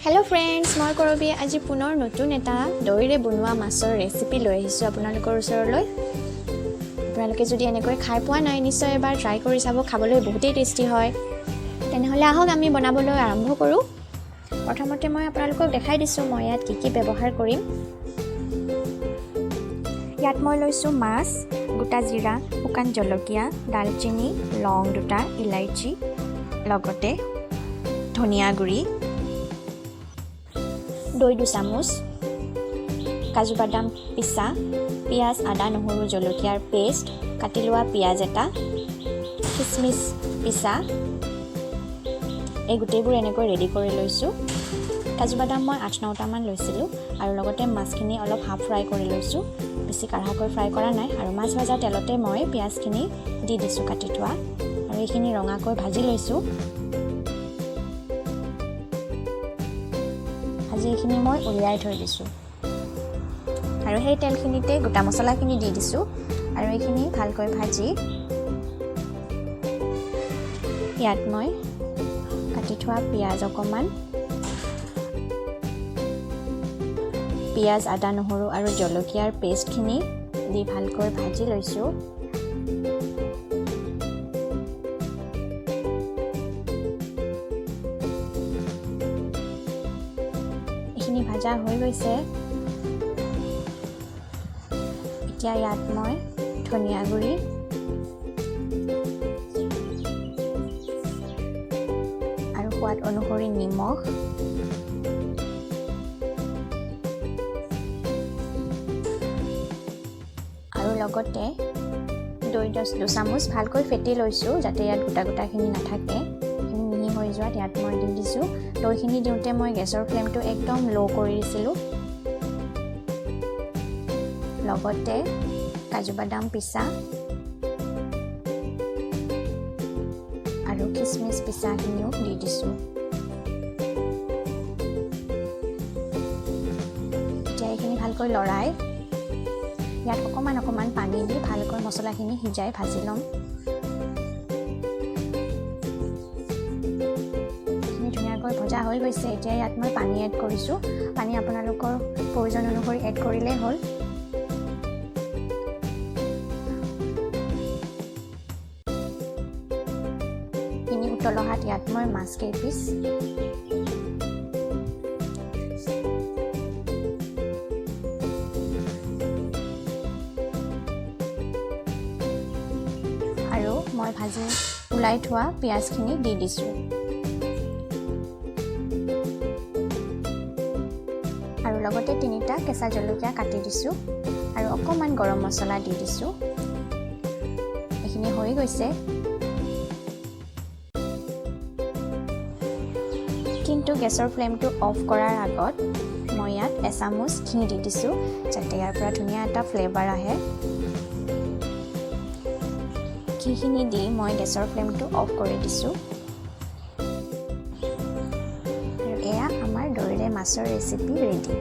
Hello' friends, মই কৰবী। আজি পুনৰ নতুন এটা দৈৰে বনোৱা মাছৰ ৰেচিপি লৈ আহিছোঁ আপোনালোকৰ ওচৰলৈ। আপোনালোকে যদি এনেকৈ খাই পোৱা নাই, নিশ্চয় এবাৰ ট্ৰাই কৰি চাব। খাবলৈ বহুতেই টেষ্টি হয়। তেনেহ'লে আহক, আমি বনাবলৈ আৰম্ভ কৰোঁ। প্ৰথমতে মই আপোনালোকক দেখাই দিছোঁ মই ইয়াত কি কি ব্যৱহাৰ কৰিম। ইয়াত মই লৈছোঁ মাছ, গোটা জিৰা, শুকান জলকীয়া, ডালচেনি, লং দুটা, ইলাইচি, লগতে ধনিয়া গুড়ি, দৈ 2 চামুচ, কাজু বাদাম পিছা, পিঁয়াজ, আদা, নহৰু, জলকীয়াৰ পেষ্ট, কাটি লোৱা পিঁয়াজ এটা, খিচমিচ পিছা। এই গোটেইবোৰ এনেকৈ ৰেডি কৰি লৈছোঁ। কাজু বাদাম মই 8-9টামান লৈছিলোঁ আৰু লগতে মাছখিনি অলপ হাফ ফ্ৰাই কৰি লৈছোঁ, বেছি কাঢ়াকৈ ফ্ৰাই কৰা নাই। আৰু মাছ ভজা তেলতে মই পিঁয়াজখিনি দি দিছোঁ কাটি থোৱা আৰু এইখিনি ৰঙাকৈ ভাজি লৈছোঁ। ভাজি এইখিনি মই উলিয়াই থৈ দিছোঁ আৰু সেই তেলখিনিতে গোটা মছলাখিনি দি দিছোঁ আৰু এইখিনি ভালকৈ ভাজি ইয়াত মই কাটি থোৱা পিঁয়াজ অকণমান, পিঁয়াজ, আদা, নহৰু আৰু জলকীয়াৰ পেষ্টখিনি দি ভালকৈ ভাজি লৈছোঁ। এইখিনি ভাজা হৈ গৈছে। এতিয়া ইয়াত মই ধনিয়া গুড়ি, আৰু সোৱাদ অনুসৰি নিমখ, আৰু লগতে দৈ 2 চামুচ ভালকৈ ফেটি লৈছোঁ, যাতে ইয়াত গোটা গোটাখিনি নাথাকে। এইখিনি মিহি হৈ যোৱাত ইয়াত মই দি দিছোঁ। দৈখিনি দিওঁতে মই গেছৰ ফ্লেমটো একদম ল' কৰি দিছিলোঁ। লগতে কাজু বাদাম পিছা আৰু খিচমিচ পিছাখিনিও দি দিছোঁ। এতিয়া এইখিনি ভালকৈ লৰাই ইয়াত অকণমান অকণমান পানী দি ভালকৈ মছলাখিনি সিজাই ভাজি ল'ম। এইখিনি ধুনীয়াকৈ ভজা হৈ গৈছে। এতিয়া ইয়াত মই পানী এড কৰিছোঁ। পানী আপোনালোকৰ প্ৰয়োজন অনুসৰি এড কৰিলেই হ'ল। এইখিনি উতল অহাত ইয়াত মই মাছ কেইপিচ আৰু মই ভাজি ওলাই থোৱা পিঁয়াজখিনি দি দিছোঁ আৰু লগতে তিনিটা কেঁচা জলকীয়া কাটি দিছোঁ আৰু অকণমান গৰম মছলা দি দিছোঁ। এইখিনি হৈ গৈছে। কিন্তু গেছৰ ফ্লেমটো অফ কৰাৰ আগত মই ইয়াত এচামুচ ঘি দি দিছোঁ, যাতে ইয়াৰ পৰা ধুনীয়া এটা ফ্লেভাৰ আহে। ঘিখিনি দি মই গেছৰ ফ্লেমটো অফ কৰি দিছোঁ আৰু এয়া আমাৰ দৈৰে মাছৰ ৰেচিপি ৰেডি।